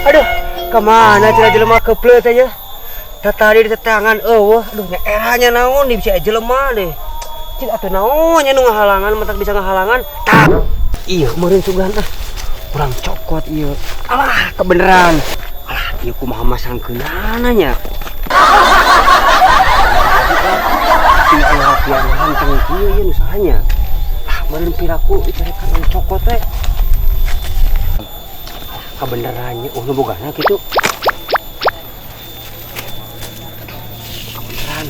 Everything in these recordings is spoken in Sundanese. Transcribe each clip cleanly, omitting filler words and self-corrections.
Aduh, kemana cenah jelema kepleu teh nya? Tatadi di tetangan eueuh, aduh nya eranya naon di bisa jelema deh. Cik atuh naon nya nu ngahalangan matak bisa ngahalangan. Tak. Iya, meureun sugan ah. Kurang cokot ieu. Alah, kebeneran. Alah, ieu kumaha masangkeunana nya. Cing aya rapian hanteng kieu ieu nu sahanya. Ah, meureun piraku dicarekan anu cokot teh. Kebenerannya, oh nu bogana kitu. Kebeneran.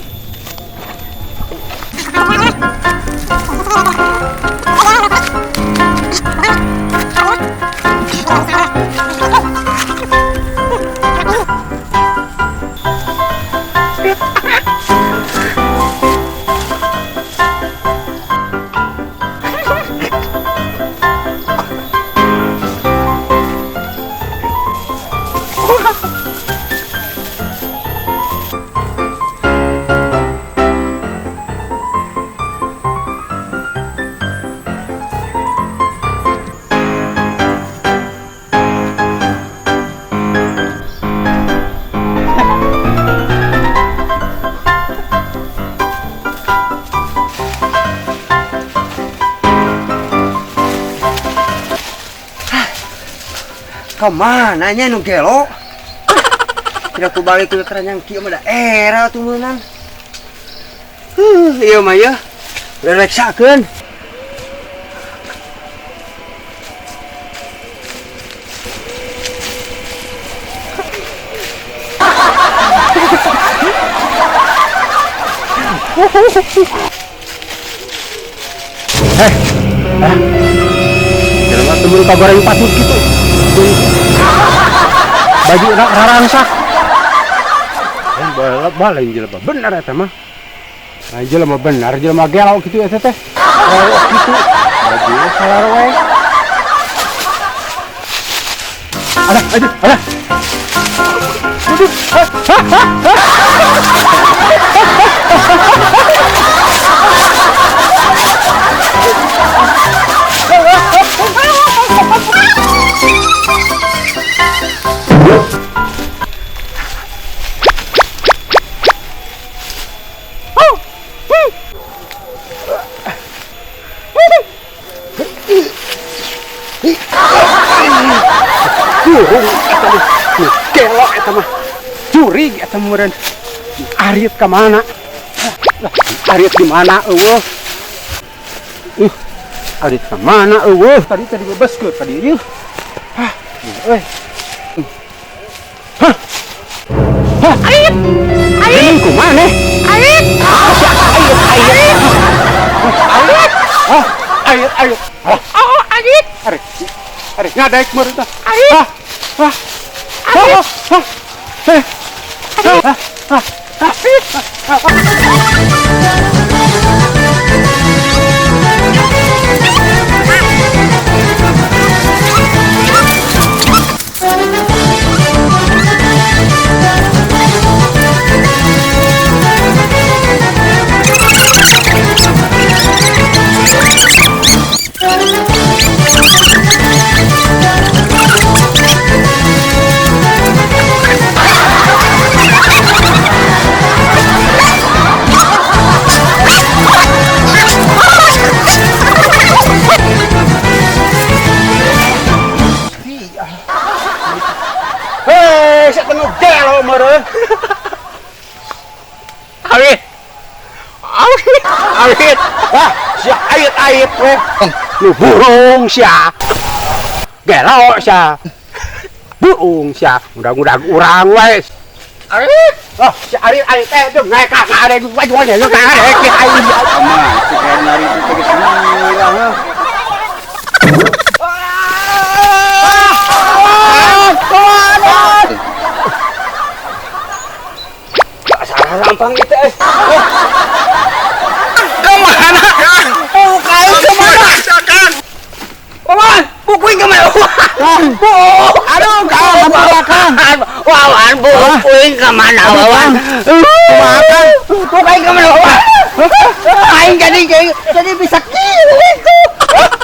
Kemana nya nu gelo? Tidak ku balik ke keranjang kieu mah da era tuh meunang. Ieu mah ya. Releksakeun. Heh. Hah? Jelema teu meuli kagoreng patut kitu. Baju rarangsak. Lain jelema bener eta mah. Lain jelema bener, jelema gelo kitu eta teh. Gelo kitu. Baju salah we. Alah, aduh, alah. Aduh. Burung eta mah, gelo eta mah, jurig eta meureun. Arit ka mana? Arit di mana eueuh? Arit ka mana eueuh? Tadi tadi bebeskeun tadi ieu. Hah, euy. Hah. Hah, Arit. Arit. Kumaha nih? Arit. Arit, arit. Arit. Hah, arit, arit. Hah. Oh, arit. Arit. Arit ngadek meureun tah. Arit. Hah. Hah. Arit. Hah. Hah. Hah. Hah. Hah. Hei, saya penuh gelo meureun. Awit. Awit. Awit. Wah, sia ait-ait we. Lu burung sia. Gelo sia. Burung sia. Mudah-mudahan urang we. Awit. Oh, si arit arit teh tuh ngeka ngarek baju nya lu ngarek aing. Mah, si kayak nyari itu teh gila heuh. Rampang itu eh. Kemana? Oh, kain kemana? Kang. Wawan, bukuin kemana? Oh, aduh, kang, Kang. Wawan, bukuin kemana, Wawan? Makan. Bukuin kemana, Wawan? Aing jadi bisa kieu.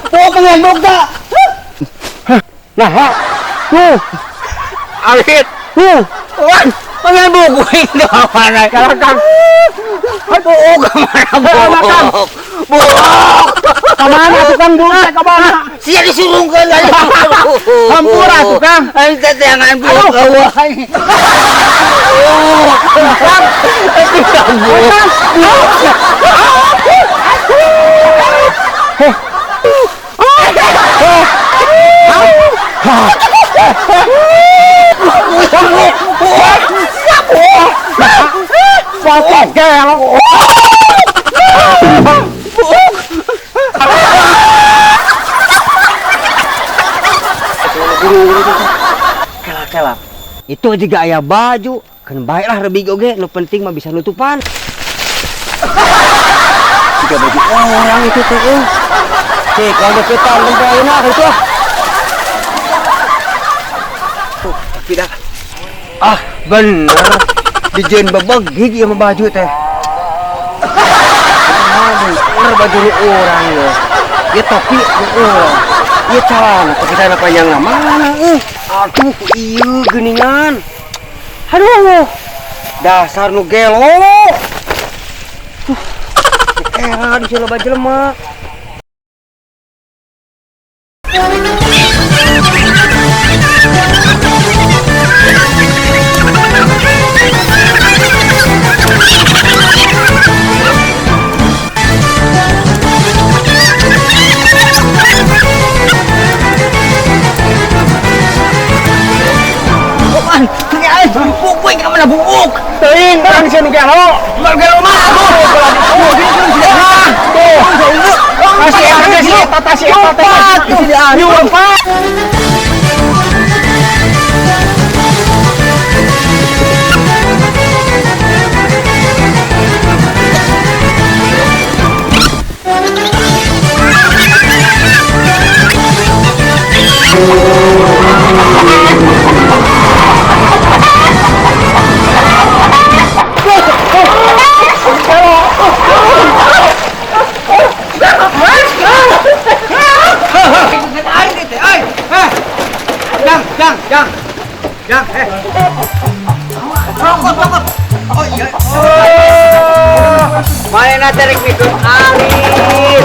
Bukan bukta. Nah, tuh. Awit. Wan, pangan bukuin ka mana? Kang. Buuk ka mana buuk? Buuk. Kamana tuh Kang buuk teh kamana? Sia disurungkeun lagi. Hampura tuh Kang. Aing teh jangan buuk eueuh. Kang. Kang. Kela-kela. Itu juga aya baju, kan baiklah rebig oge, nu penting mah bisa nutupan. Tiga baju orang itu tuh. Cek kalau deketan tempo ayeuna itu. Tuh, tapi dah. Ah, bener. Dijeun bebegig ieu mah baju teh. Bener baju nu urang ye. Ieu topi nu urang. Ieu calana topi celana panjangna mana euy. Aduh, ieu geuningan. Aduh. Dasar nu gelo. Era di loba jelema. Buuk. Teuing urang sia nu gelo. Nu gelo mah aduh. Tuh. Kasih eta si eta tah si eta teh. Nyumpah. Jang, Rokok. Oh iya. Mana tarik mikir arit.